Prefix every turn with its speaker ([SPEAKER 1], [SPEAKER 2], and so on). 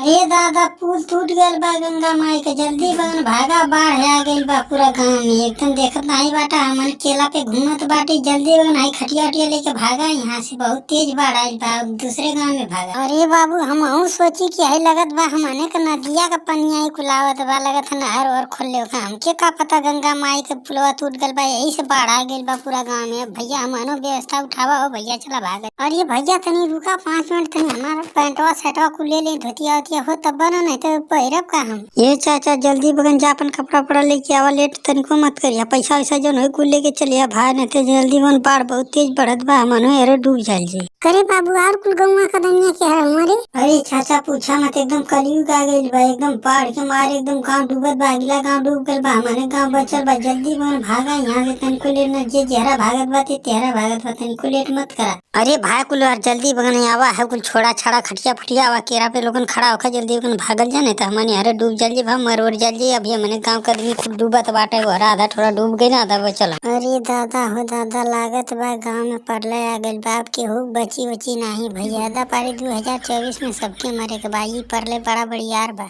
[SPEAKER 1] अरे दादा, पुल टूट गयल बा गंगा माई के। जल्दी बगन भागा, बाढ़ आ गइल बा पूरा गांव में। एकदम देखत नाही बाटा, हमन केला पे घूमत बाटे। जल्दी बगन हाई खटिया उटिया लेके भागा यहाँ से, बहुत तेज बाढ़ आइल बा, दूसरे गांव में भागा। अरे बाबू, हमहू सोची कि हई लगत बा हमने के नदिया का पनिया कुलावत बा, लगत है नहर और खोल ले। हमके का पता गंगा माई के पुलवा टूट गइल बा, यही से बाढ़ आ गइल बा पूरा गांव में। भैया, हमनो व्यवस्था उठावा हो भैया, चला भागा। अरे भैया, तनी रुका 5 मिनट, तनी हमारा पैंटवा शर्टवा कुल ले ले, धोतिया उतिया हो तब बना, नहीं तो पहिरब का हम? ये चाचा, जल्दी बगन जा, अपन कपड़ा उपड़ा लेके आवा, लेट तनिको मत करिया। पैसा वैसा जौन होई कुल लेके चलिया भाई, नहीं तो जल्दी बन, बाढ़ बहुत तेज बढ़त बा, हमनो अरे डूब जाइल जी।
[SPEAKER 2] करे बाबू, और कुल गौवा का दुनिया के हर हमारे?
[SPEAKER 1] अरे चाचा, पूछा मत, एकदम कलयुग आ गइल बा। एकदम बाढ़ के मारे एकदम गांव डूबत बा। अगला गांव डूब गइल बा, हमारे गांव बचल बा। जल्दी बन भागा यहाँ से, तनिको लेट न। जे जेहरा भागत बा ते तेहरा भागत बा, तनिको लेट मत करा। अरे भाई कुल यार, जल्दी बगन आवा है, कुल छोड़ा छाड़ा खटिया फटिया आवा, केरा पे लोगन खड़ा होकर जल्दी बगन भागल जा, नहीं तो हमारे अरे डूब जल्दी भा, मर उर जल्दी। अभी हमने गांव के आदमी खूब डूबत बाटे, घर आधा थोड़ा डूब गई ना, आधा बचल। अरे दादा हो दादा, लागत बा गांव में पड़ले आ गइल बाप के हो, बची उची नाही भैया। दा पारी 2024 में सबके मरे के बा। ई पड़ले बड़ा बड़ियार बा।